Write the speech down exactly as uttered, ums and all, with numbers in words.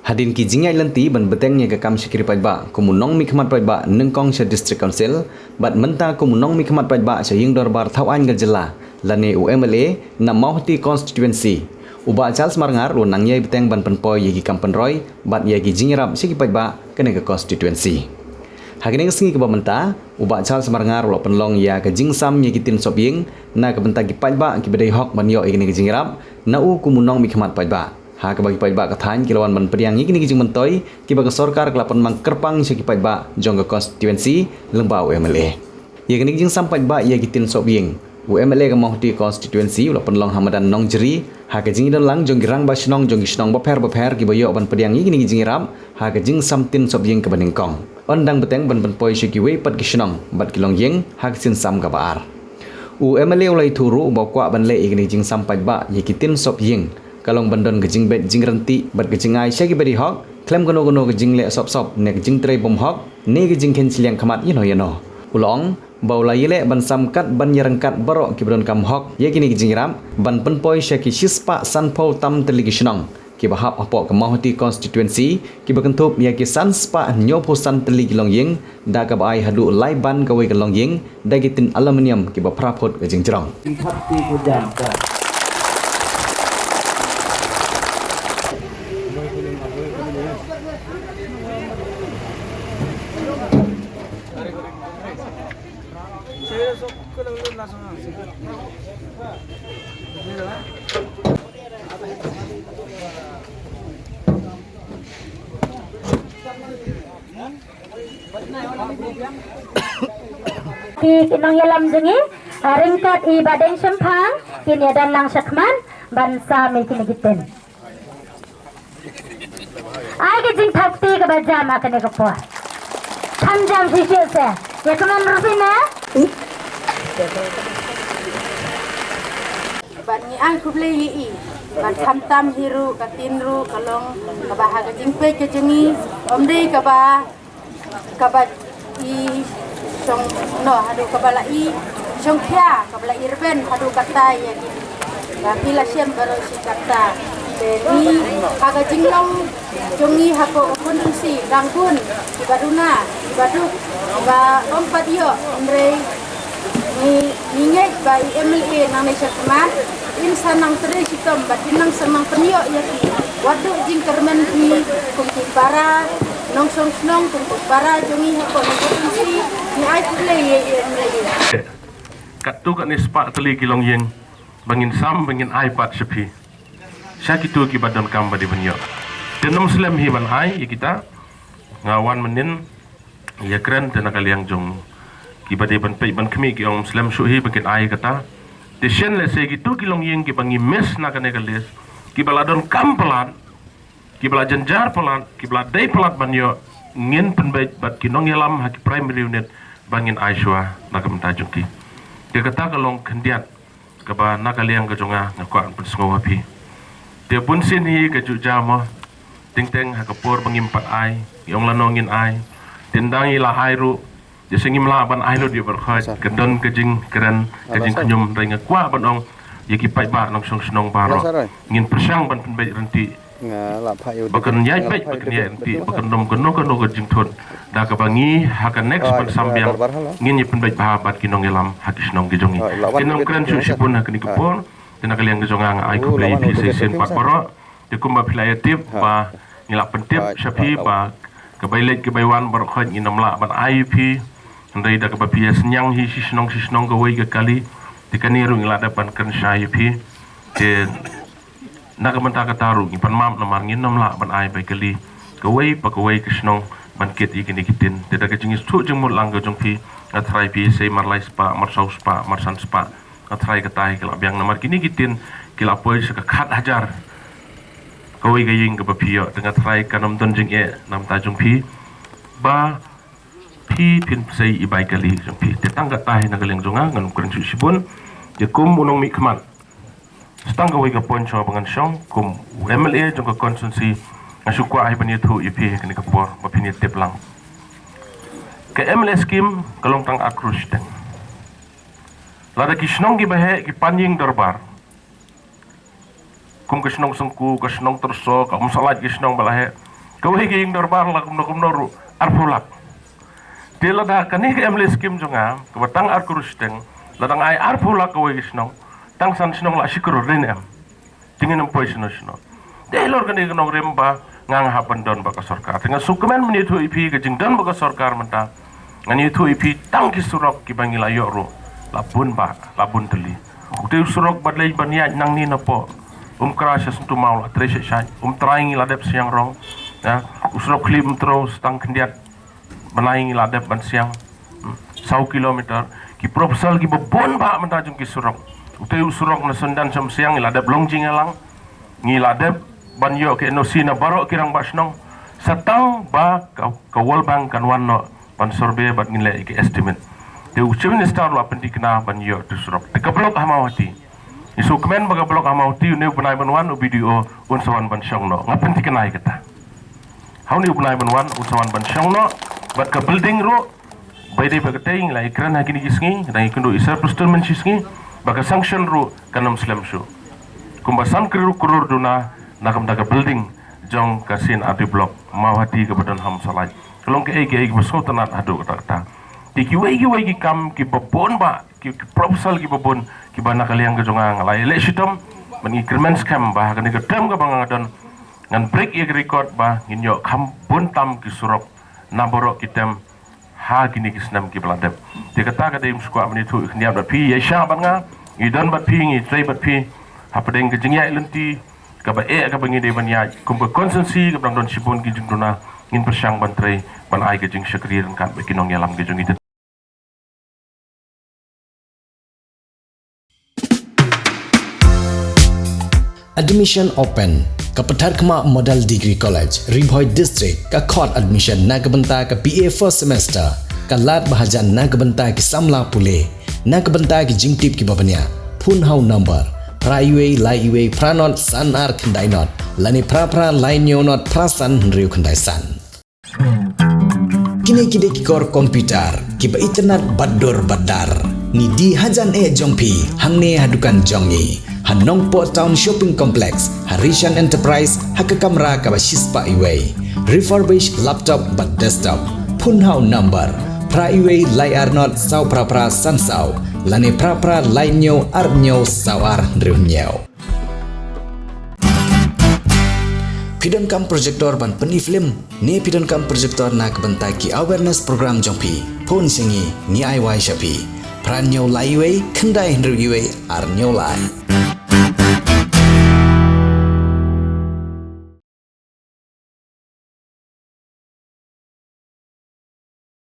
Hadien ki jingïaid lynti ban bteng ïa ka kam shakri paidbah kum u nongmihkhmat paidbah nyngkong sha District Council bad mynta kum u nongmihkhmat paidbah sha Ïing Dorbar Thaw Aiñ ka Jylla lane u M L A na Mawhati Constituency, u Bah Charles Marngar u nang ïai bteng ban pynpoi ïa ki kam pynroi bad ïa ki jingïarap sha ki paidbah kane ka constituency. Ha kane ka sngi kaba mynta, u Bah Charles Marngar u la pynlong ïa ka jingsam ïa ki tin sop ïing na ka bynta ki paidbah kiba dei hok ban ïoh ïa kane ka jingïarap na u kum u nongmihkhmat paidbah. Ha kaba ki paidbah ka thaiñ ki la wan ban pdiang ïa kine ki jingmyntoi kiba ka sorkar ka la pynmang kyrpang sha ki paidbah jong ka constituency lyngba u M L A. Ïa kine ki jingsam paidbah ïa ki tin sop ïing, u M L A ka Mawhati constituency u la pynlong ha madan Nongjri ha ka jingïadonlang jong ki rangbah shnong jong ki shnong bapher bapher kiba ïoh ban pdiang ïa kine ki jingïarap ha ka jingsam tin sop ïing kaba nyngkong. Yn dang bteng ban pynpoi sha kiwei pat ki shnong bad ki longïing ha ka jingsam kaba ar. U M L A u la ïathuh ruh ba u kwah ban leh ïa kine ki jingsam paidbah ïa ki tin sop ïing ka long ban don ka jingbeit jingryntih bad ka jingai sha kiba dei hok khlem kano kano ka jingleh sop sop ne ka jingtrei bymhok ne ka jingkheiñ shiliang khmat ïano ïano. U la ong ba u la ïaleh ban sam kat ban ïaryngkat baroh kiba donkam hok ïa kine ki jingïarap ban pynpoi sha ki shispah sanphew tam tylli ki shnong kiba hap hapoh ka Mawhati constituency kiba kynthup ïa ki san spah hynñiewphew san tylli ki longïing da kaba ai haduh lai ban kawei ka longïing da ki tin aluminium kiba phra phut ka jingjrong. Ki, ki nongïalam jong ngi, ah, ryngkat i Bah Deng Shemphang, kin ïadonlang shakhmat ban sam ïa kine ki tin. Ai ka jingthap kti kaba jam ha kane ka por. Kham jam shisha se. Ïa ka man ruh phi na. Bad ngi ai khublei ïa i. Bad khamtam hi ruh ka tin ruh ka long kaba ha ka jingpeit ka jong ngi. Ym dei kaba kaba i shong, no, haduh kaba la i shongkhia, kaba la i rben haduh katta ïa ki. Ba phi la shem baroh shi katta. Te ngi ha ka jinglong jong ngi hapoh ka constituency dang bun kiba duna, kiba duk, kiba ym pat ïoh, hynrei ngi, ngi ngeit ba i M L A nangne shakhmat in sa nang trei shitom bad in nang sa nang pynïoh ïa ki. Wat duh jingkyrmen phi kum ki para nongshong shnong, kum ki para jong ngi hapoh constituency, ngi ai khublei ïa i M L A. Katto katne spah tylli ki longïing ba ngin sam ba ngin ai pat sha phi, sha kito kiba donkam ba dei ban ïoh. Te nym slem hi ban ai ïa kita. Nga wan mynnin ïa kren te na ka liang jong kiba dei ban peit ban khmih ki ong slem shuh hi ba kin ai kata. Te shen lehse kito ki longïing kiba ngi miss na kane ka list, kiba la donkam palat, kiba la jynjar palat, kiba la dei palat ban ïoh, ngin pynbeit bad ki nongïalam ha ki primary unit ba ngin ai shuwa na ka bynta jong ki. Te kata ka long khyndiat kaba na ka liang ka jong nga nga kwah pynsngew ha phi. Te bunsien hi ka ju jia mo, teng teng ha ka por ba ngim pat ai, ngi ong lano ngin ai. Te ynda ngi la ai ruh, te sa ngim lah ban ai lut ïa baroh khoit. Ka don ka jingkren, ka jingkhñium, hynrei nga kwah ban ong ïa ki paidbah nongshong shnong baroh, ngin pyrshang ban pynbeit ryntih. Ba kan ïaid beit, ba kan ïaid ryntih, ba kan ym don kano kano ka jingthut. Da kaba ngi ha ka next ban sam biang, ngin ïa pynbeit bha bad ki nongïalam ha ki shnong ki jong ngi. Te nym kren shuh shibun ha kane ka por. Te na ka liang ka jong nga nga ai khublei ïa phi shisien pat baroh. Te kumba phi la ïa tip ba ngi la pyntip sha phi ba ka bai leit ka bai wan baroh khoit ngin ym lah ban ai ïa phi. Hynrei da kaba phi ïa synñiang hi shi shnong shi shnong kawei ka kali. Te kane ruh ngi la dep ban kren shai ïa phi. Te na ka bynta kata ruh ngi pan map namar ngin ym lah ban ai bai kali kawei pa kawei ka shnong ban kit ïa kine ki tin. Te da ka jingïathuh jingmut lang ka jong phi, nga tharai phi sei mar lai spah, mar saw spah, mar san spah. Nga tharai kata hi ka la biang namar kine ki tin ki la poi sha ka khat hajar kawei ka ïing kaba phi ïoh. Te nga tharai kan ym don jingeh na bynta jong phi ba phi phin sei i bai kali jong phi. Te tang kata hi na ka liang jong nga, ngan ym kren shuh shibun. Te kum u nongmihkhmat sa tang kawei ka point shuwa ba ngan shong kum u M L A jong ka constituency, nga shu kwah hi ban ïathuh ïa phi ha kane ka por ba phin ïa tip lang. Ka M L A scheme ka long tang ar klur shiteng. Lada ki shnong kiba heh ki pan ïing dorbar, kum ka shnong Sengku, ka shnong Tyrso, ka Umsallait, ki shnong ba la heh, Kawei ka ïing dorbar la kumno kumno ruh arphew lak. Te lada kane ka M L A skim jong nga kaba tang ar klur shiteng, lada nga ai arphew lak kawei ka shnong, tang san shnong la shi klur, dei ne em? Te ngin ym poi shano shano. Te halor kane ka nongrim ba nga, nga hap ban don bad ka sorkar. Te nga sngewkmen ban ïathuh ïa phi ka jingdon bad ka sorkar mynta, ngan ïathuh ïa phi tang ki surok kiba ngi la ïoh ruh la bun bah, la bun tylli. Utei u surok ba leit ban ïaid nangne napoh Umkra sha Syntumaw la trei shait shait. Umtrai ngi la dep siang rong. Ya, u surok Khlieh Umtrew Sutang Khyndiat, bnai ngi la dep ban siang, hmm, saw kilometer. Ki proposal kiba bun bah mynta jong ki surok. Utei u surok na Syndan Shamsiang ngi la dep long jingïalang. Ngi la dep ban ïoh ki N O C na baroh ki rangbah shnong. Sa tang ba ka, ka World Bank kan wan noh ban survey bad ngin leh ïa ki estimate. Te u Chief Minister ruh la pynthikna ban ïoh tu surok. Te ka block ha Mawhati, ngi sngewkmen ba ka block ha Mawhati, une u bnai ban wan u B D O un sa wan ban shong noh. Nga pynthikna ïa kata. Ha une u bnai ban wan un sa wan ban shong noh. Bad ka building ruh, ba dei ba katei ngi la ïakren ha kine ki sngi, ngi dang ïakynduh ïa Sir Prestone mynshisngi, ba ka sanction ruh kan ym slem shuh. Kumba san klur klur duna na ka bynta ka building jong ka C&RD Block Mawhati kaba don ha Umsalai. Ka long kaei kaei kaba sngewtynnat haduh katta katta. Te kiwei kiwei ki kam kiba bun bah, ki, ki proposal kiba bun, kiba na ka liang ka jong nga, nga la ïaleh shitom ban ïakren skhem ba ha kane ka term kaba nga don, ngan break ïa ka record ba ngin ïoh kham bun tam ki surok na baroh ki term ha kine ki snem kiba la dep. Te kata ka dei, ym sngewkwah ban ïathuh khyndiat bad phi, ïaishah bad nga, ngi don bad phi, ngi trei bad phi hapdeng ka jingïaid lynti kaba eh kaba ngi dei ban ïaid kum ka constituency kaba dang don shibun ki jingduna. Ngin pyrshang ban trei ban ai ka jingshakri ryngkat bad ki nongïalam ki jong ngi. Admission open. Ka Patharkhmah Model Degree College, Ri Bhoi District, ka khot admission na ka bynta ka B A first semester. Ka lad ba hajan na ka bynta ki samla pule. Na ka bynta ki jingtip kiba bniah, phone ha u number phra iwei lai iwei phra not san ar khyndai not, lane phra phra lai hynñiew not phra san hynriew khyndai san. Kine ki dei ki kor computer kiba itynnad bad dur bad dar. Ngi die hajan eh jong phi hangne ha dukan jong ngi, ha Nongpoh Town Shopping Complex, ha Rishan Enterprise, ha ka kamra kaba shispah iwei. Refurbish laptop bad desktop. Phone ha u number phra iwei lai ar not saw phra phra san saw, lane phra phra lai hynñiew ar hynñiew saw ar hynriew hynñiew. Phi donkam projector ban pyni film, ne phi donkam projector na ka bynta ki awareness program jong phi? Phone sha ngi, ngi ai wai sha phi. Phra hynñiew lai iwei khyndai hynriew iwei ar hynñiew lai.